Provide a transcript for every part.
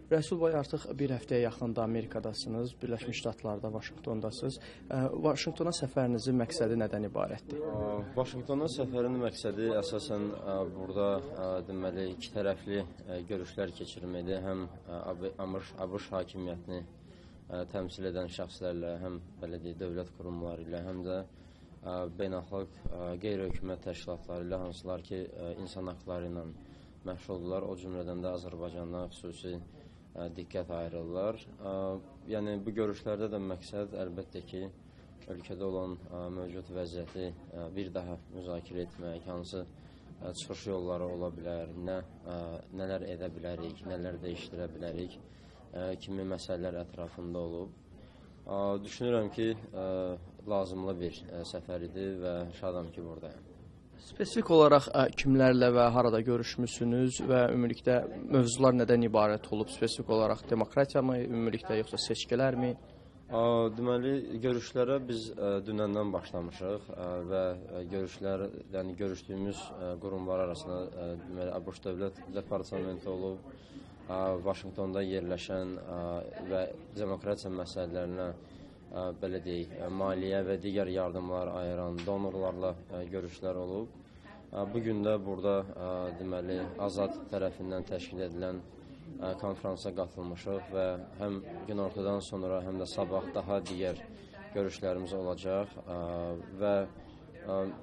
Rəsul bəy, artıq bir həftəyə yaxın da Amerikadasınız, Birləşmiş Ştatlarda, Vaşinqtondasınız. Vaşinqtona səfərinizin məqsədi nədən ibarətdir? Vaşinqtona səfərin məqsədi əsasən burada deməli iki tərəfli görüşlər keçirməkdir. Həm ABŞ hakimiyyətini təmsil edən şəxslərlə, həm belə deyək, dövlət qurumları ilə, həm də beynəlxalq qeyri-hökumət təşkilatları ilə, hansılar ki, insan haqları ilə məşğuldurlar, o cümlədən də Azərbaycana xüsusi diqqət ayırırlar. Yəni bu görüşlərdə də məqsəd əlbəttə ki, ölkədə olan mövcud vəziyyəti bir daha müzakirə etmək, hansı çıxış yolları ola bilər, nələr edə bilərik, nələr dəyişdirə bilərik kimi məsələlər ətrafında olub. Düşünürəm ki, lazımlı bir səfər idi və şadam ki, buradayım. Spesifik olaraq kimlərlə və harada görüşmüsünüz və ümumilikdə mövzular nədən ibarət olub? Spesifik olaraq demokratiya mı, ümumilikdə yoxsa seçkilərmi? Deməli, görüşlərə biz dünəndən başlamışıq və görüşlər, yəni görüşdüyümüz qurumlar arasında deməli, ABŞ Dövlət Departamenti olub, Vaşinqtonda yerləşən və demokratiya məsələlərinə belə deyək, maliyyə və digər yardımlar ayıran donorlarla görüşlər olub. Bu gün də burada deməli Azad tərəfindən təşkil edilən konfransa qatılmışıq və həm günortadan sonra, həm də sabah daha digər görüşlərimiz olacaq və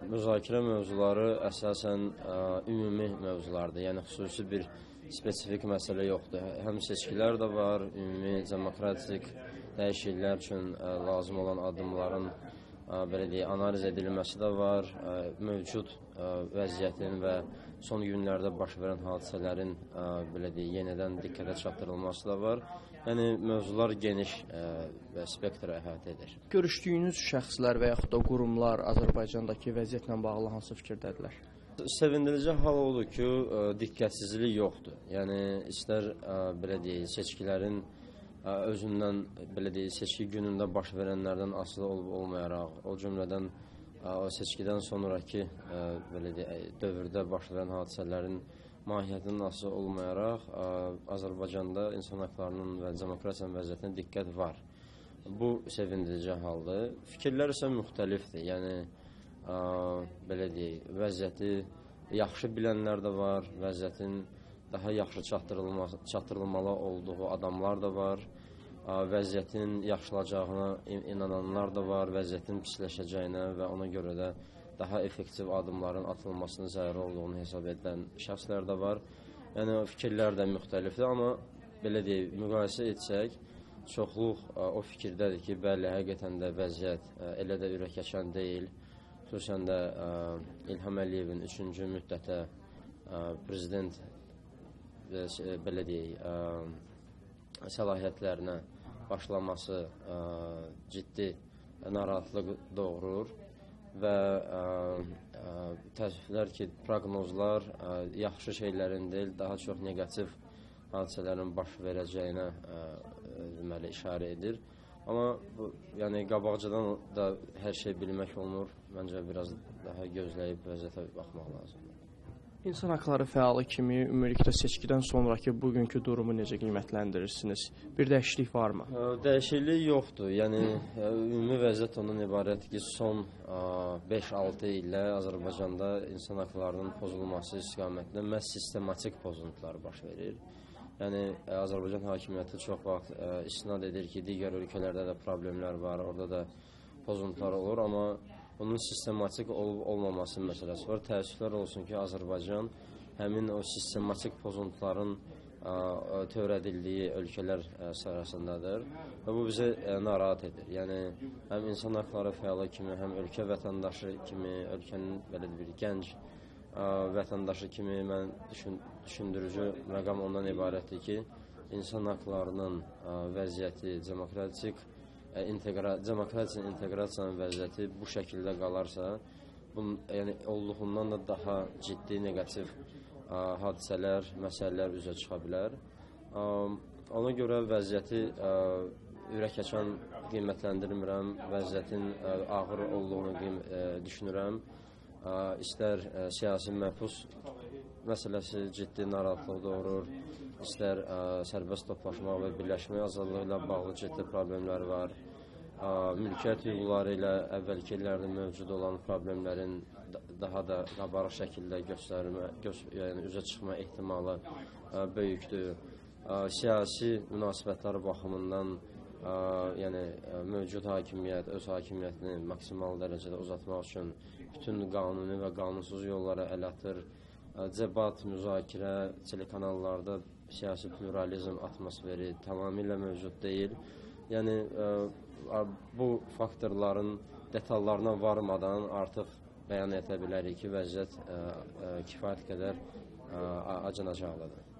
müzakirə mövzuları əsasən ümumi mövzulardır, yəni xüsusi bir spesifik məsələ yoxdur. Həm seçkilər də var, ümumi demokratik dəyişikliklər üçün lazım olan addımların belə deyək, analiz edilməsi də var, mövcud vəziyyətin və son günlərdə baş verən hadisələrin belə deyək, yenidən diqqətə çatdırılması da var. Yəni mövzular geniş və spektr əhatə edir. Görüşdüyünüz şəxslər və yaxud da qurumlar Azərbaycandakı vəziyyətlə bağlı hansı fikirdədirlər? Sevindirici hal odur ki, diqqətsizlik yoxdur. Yəni istər belə deyək, seçkilərin özündən, belə deyək, seçki günündə baş verənlərdən asılı olub olmayaraq, o cümlədən o seçkidən sonraki belə deyək, dövrdə baş verən hadisələrin mahiyyətindən asılı olmayaraq Azərbaycanda insan haqlarının və demokratiyanın vəziyyətinə diqqət var. Bu sevindirici haldır. Fikirlər isə müxtəlifdir. Yəni belə deyək, vəziyyəti yaxşı bilənlər də var, vəziyyətin daha yaxşı çatdırılmalı olduğu adamlar da var, vəziyyətin yaxşılacağına inananlar da var, vəziyyətin pisləşəcəyinə və ona görə də daha effektiv addımların atılmasının zəruri olduğunu hesab edən şəxslər də var. Yəni fikirlər də müxtəlifdir, amma belə deyək, müqayisə etsək, çoxluq o fikirdədir ki, bəli, həqiqətən də vəziyyət elə də ürəkaçan deyil. Xüsusən də İlham Əliyevin üçüncü müddətə prezident belə deyək, səlahiyyətlərinə başlaması ciddi narahatlıq doğurur və təəssüflər ki, proqnozlar yaxşı şeylərin deyil, daha çox neqativ hadisələrin baş verəcəyinə deməli, işarə edir. Amma bu, yəni qabaqcadan da hər şey bilmək olmur. Məncə biraz daha gözləyib vəziyyətə baxmaq lazımdır. İnsan haqları fəalı kimi ümumilikdə seçkidən sonraki bugünkü durumu necə qiymətləndirirsiniz? Bir dəyişiklik varmı? Dəyişiklik yoxdur. Yəni ümumi vəziyyət ondan ibarətdir ki, son 5-6 ildə Azərbaycanda insan haqlarının pozulması istiqamətində məhz sistematik pozuntular baş verir. Yəni Azərbaycan hakimiyyəti çox vaxt istinad edir ki, digər ölkələrdə də problemlər var, orada da pozuntular olur, amma bunun sistematik olub olmaması məsələsi var. Təəssüflər olsun ki, Azərbaycan həmin o sistematik pozuntuların törədildiyi ölkələr sırasındadır və bu bizi narahat edir. Yəni həm insan haqları fəalı kimi, həm ölkə vətəndaşı kimi, ölkənin belə bir gənc vətəndaşı kimi mən düşündürücü məqam ondan ibarətdir ki, insan haqlarının vəziyyəti, demokratik demokratiya inteqrasiyanın vəziyyəti bu şəkildə qalarsa, bunun, yəni olduğundan da daha ciddi neqativ hadisələr, məsələlər üzə çıxa bilər. Ona görə vəziyyəti ürəkaçan qiymətləndirmirəm, vəziyyətin ağır olduğunu düşünürəm. İstər siyasi məhbus məsələsi ciddi narahatlıq doğurur, istər sərbəst toplaşmaq və birləşmək azadlığı ilə bağlı ciddi problemlər var. Mülkiyyət hüquqları ilə əvvəlki illərdə mövcud olan problemlərin daha da qabarıq şəkildə yəni üzə çıxma ehtimalı böyükdür. Siyasi münasibətlər baxımından yəni mövcud hakimiyyət öz hakimiyyətini maksimal dərəcədə uzatmaq üçün bütün qanuni və qanunsuz yollara əl atır. Debat, müzakirə, telekanallarda siyasi pluralizm atmosferi tamamilə mövcud deyil. Yəni bu faktorların detallarına varmadan artıq bəyan edə bilərik ki, vəziyyət kifayət qədər acınacaqlıdır.